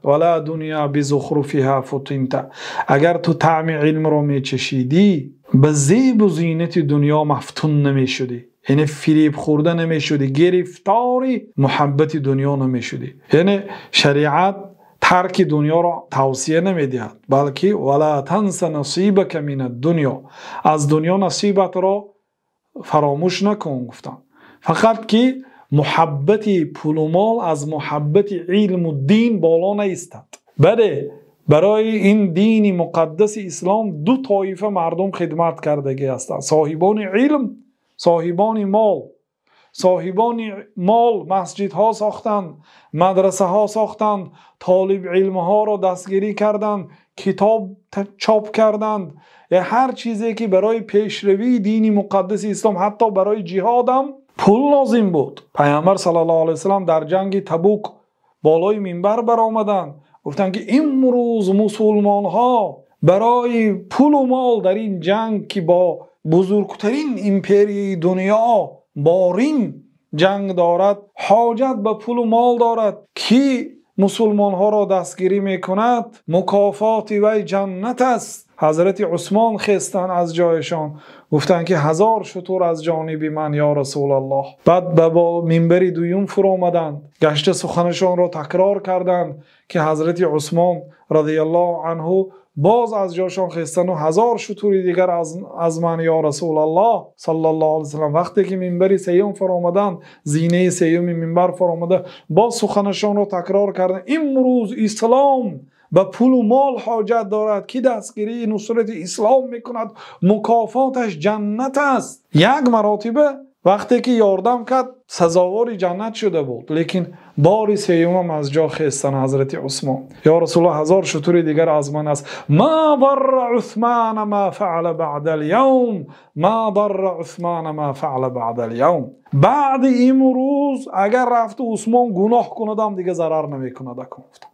ولا دنيا بزخرفها فتنت. Агар ту таъми илмро мечашидӣ, ба зебу зинати дунё мафтун намешудӣ, яъне фиреб хӯрда намешудӣ, гирифтори муҳаббати дунё намешудӣ. Яъне шариат тарки дунёро тавсия намедиҳад, балки ولا تنس نصيبك من الدنيا, аз дунё насибатро фаромӯш накун, гуфтанд. Фақат ки муҳаббати пулу мол аз муҳаббати илму дин боло наистад. Бале, барои ин дини муқаддаси ислом ду тоифа мардум хидмат кардагӣ ҳастанд: соҳибони илм, соҳибони мол. Соҳибони мол масҷидҳо сохтанд, мадрасаҳо сохтанд, толибилмҳоро дастгирӣ карданд, китоб чоп карданд ва ҳар чизе ки барои пешравии дини муқаддаси ислом, ҳатто барои ҷиҳод ҳам пул лозим буд. Паёмбар саллаллоҳу алайҳи васаллам дар ҷанги Табук болои минбар баромаданд, гуфтанд ки имрӯз мусулмонҳо барои пулу мол дар ин ҷанг, ки бо бузургтарин империяи дунё бо Рим ҷанг дорад, ҳоҷат ба пулу мол дорад, ки мусулмонҳоро дастгирӣ мекунад, мукофоти вай ҷаннат аст. Ҳазрати Усмон хестанд аз ҷояшон, гуфтанд ки 1000 шутур аз ҷониби ман, ё Расулуллоҳ. Баъд ба минбари дуюм фуромаданд, гашта суханашонро такрор карданд, ки Ҳазрати Усмон разияллоҳу анҳу боз аз ҷояшон хестанд ва 1000 шутури дигар аз ман, ё Расулуллоҳ саллаллоҳу алайҳи васаллам. Вақте ки минбари сеюм фуромаданд, зинаи сеюми минбар фуромада, боз суханашонро такрор карданд: имрӯз ислом ба пулу мол ҳоҷат дорад, ки дастгирии нусрати ислом мекунад, мукофоташ ҷаннат аст. Як маротиба вақте ки ёрдам кард, сазовори ҷаннат шуда буд, лекин бори сеюм ҳам аз ҷо хестанд Ҳазрати Усмон: ё Расулуллоҳ, 1000 шутури дигар аз ман аст. ما ضر عثمان ما فعل بعد اليوم، ما ضر عثمان ما فعل بعد اليوم. Баъди имрӯз агар рафту Усмон гуноҳ кунад ҳам, дигар зарар намекунад. Гуфтанд.